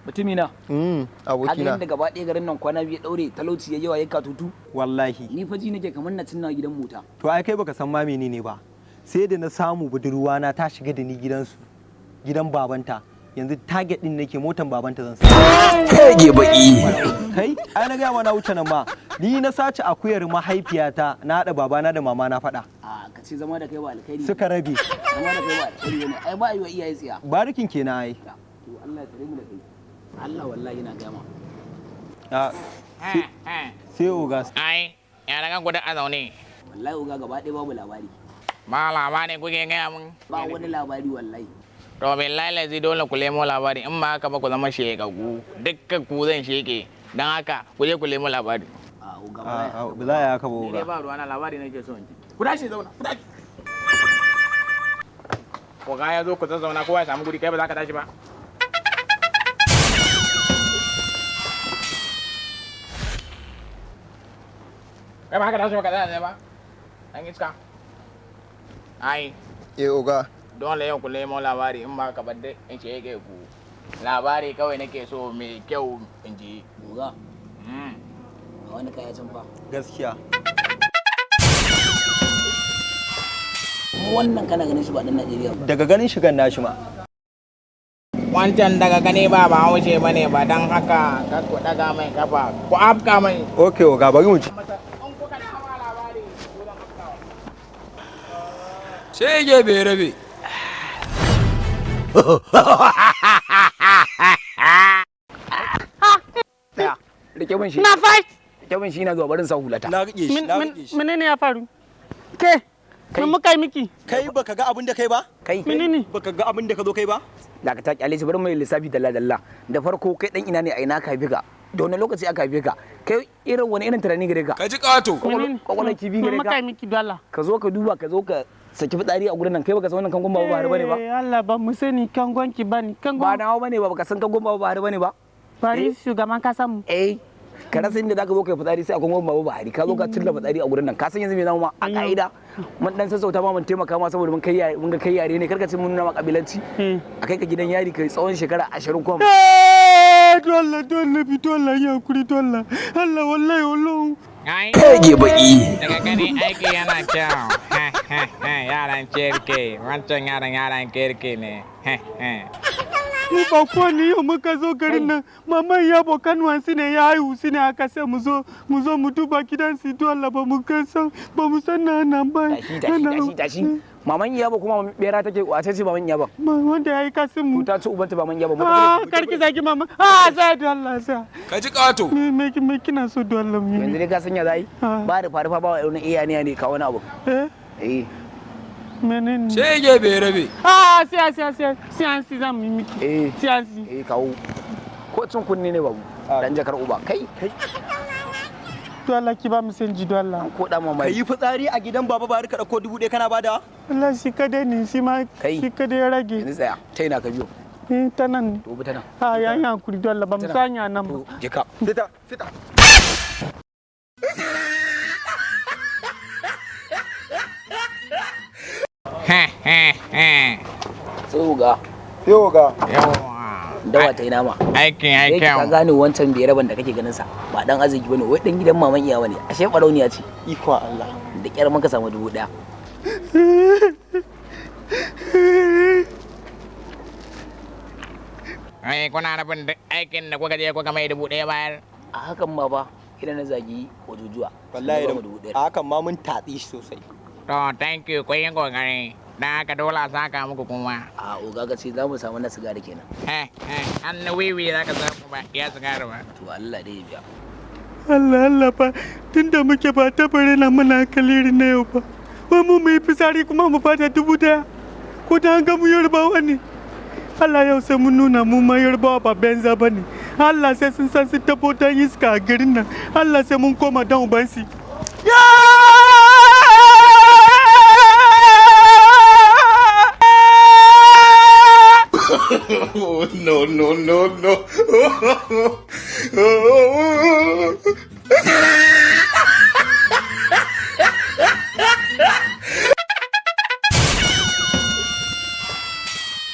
Mutumina. Abokina. Kaga yadda gaba ɗaya garin nan kwana biyu ɗaure talauci ya yawa ya katutu. Wallahi. Ni fa ji nake kamar na cinna gidan mota. To ai kai baka san ma menene ba. Sai da na samu budurwa na ta shiga da ni gidansu. Gidan babanta. Yanzu target din nake motan babanta zan sa. Kage baki. Kai, ai na gaya ma na wuce nan ma. Ni na sace akuyar mahaifiyata na haɗa babana da mama na faɗa. A ka ce zama da kai ba alkhairi. Suka rabe. Zama da kai ba alkhairi ne. Ai ba yi wa iyaye tsiya. Barikin kenan ai. To Allah ya tsare mu da kai. Allah wallahi na gama. Sai oga. Ai, ya na gan a zaune. Wallahi oga gaba ɗaya babu labari. Ba labari kuke gaya mun. Ba wani labari wallahi. To billahi lazi dole ku lemo labari in ba haka ba ku zama shekaku. Dukkan ku zan sheke. Dan haka ku je ku lemo labari. A oga ba. Ba za a yi haka ba Ni dai oga. ba ruwana labari nake so in ji. Ku tashi zauna, ku tashi. Oga ya zo ku zazzauna kowa ya samu guri kai ba za ka tashi ba. Kai ba haka tashi ba ka tsaya tsaye ba. Dan iska. Ai, Eh oga. dole yau ku nemo labari in ba ka bar dai in ce yake ku. Labari kawai nake so mai kyau in ji. Oga. A wani kaya can fa. Gaskiya. Kuma wannan kana ganin shi ba ɗan Najeriya ba. Daga ganin shigan nashi ma. Wancan daga gani ba bahaushe ba ne ba don haka kar ku ɗaga mai kafa ku afka mai. Okay oga bari mu ci. Shege bai rabe. Rike mun shi. Na fight. Rike mun shi na zuwa barin sa hulata. Na rike shi, na rike shi. Menene ya faru? Ke, me muka yi miki? Kai baka ga abin da kai ba? Kai. Menene? Baka ga abin da ka zo kai ba? Da ka ta kyale shi bari mu yi lissafi dalla dalla. Da farko kai dan ina ne a ina ka haife ka? Da wani lokaci aka haife ka? Kai irin wani irin tunani gare ka? Ka ji ƙato. Kwakwalwar kifi Me gare muka ka? yi miki dala? Ka zo ka duba ka zo ka saki fitsari a gurin nan kai baka san wannan kangon baba Buhari bane ba? Eh, Allah ba mu sani kangon ki bane. Ba Kangon nawa bane ba baka san kangon baba Buhari bane ba? Bari shugaban kasa mu. Eh ka rasa inda zaka zo kai fitsari sai a kangon baba Buhari ka zo ka cilla fitsari a gurin nan ka san yanzu me zamu ma a ka'ida mun dan sassauta ma mun taimaka ma saboda mun kai yare mun ga kai yare ne karka ce mun nuna ma kabilanci a kai ka gidan yari kai tsawon shekara 20 kuma Eh, dole dole bi dole ya kuri dole. Allah wallahi wallahi. Ai, Kage baki. daga gani aiki yana kyau. Yaran kirki, wancan yaran yaran kirki ne. Mu ba ko ne yau muka zo garin nan maman ya bokan wansi ne ya haihu su ne aka sai mu zo mu zo mu duba gidan su dole ba mu kan san ba mu san na nan ba. tashi tashi tashi tashi maman iyaba kuma bera take wace ce maman iyaba Wanda ya yi kasin mu. ta ci ubanta maman iyaba Ah, karki zagi mama. Ah, sai dole sai. Ka ji ƙato. Me me me kina so dole mu yanzu yi? dai ka sanya zai ba da farufa ba wa iya ne ne ka wani abu Eh, eh menene? Shege bai rabe. Ah, sai sai sai sai an si zan yi miki. eh Sai an si. eh kawo ko cin kunne ne babu dan jakar uba kai kai Dole ki ba mu sanji dole. an koda Ka mamaki yi fitsari a gidan baba Buhari ka ɗauko 1000 kana bada? Allah shi kadai ne shi ma Kai. shi kadai ya rage. yanzu tsaya ta ina ka biyo Eh, ta nan ne. to bi ta nan Ah, ya yi hakuri dole ba mu sanya nan ba. to je ka Sita, sita. sai uga Sai oga. Yawwa. dawa ta yi nama Aikin ya yake ka kyau. gane wancan bai raban da kake ganin sa ba dan arziki bane wai dan gidan maman iyawa ne ashe barauniya ce Ikon Allah. da kyar muka samu 1000. Ai, kuna nufin duk aikin da kuka je kuka mai 1000 bayar. A hakan ma fa idan na zagi ojujuwa Wallahi da 1000. a hakan ma mun tatsi shi sosai. To, thank you, kun yi kokari. Dan haka dole a saka muku kuma. A oga ka ce za mu samu na sigari kenan. An na wiwi za ka samu ba, ya sigari ba. To Allah dai ya biya. Allah Allah fa tunda muke ba ta bare na mana hankali irin na yau ba. Wai mu mu yi fitsari kuma mu bada 1000. Ko da an ga mu Yarbawa ne. Allah yau sai mun nuna mu ma Yarbawa ba benza ba ne. Allah sai sun san sun tabo dan iska a garin nan. Allah sai mun koma dan ubansi. No, no, no, no.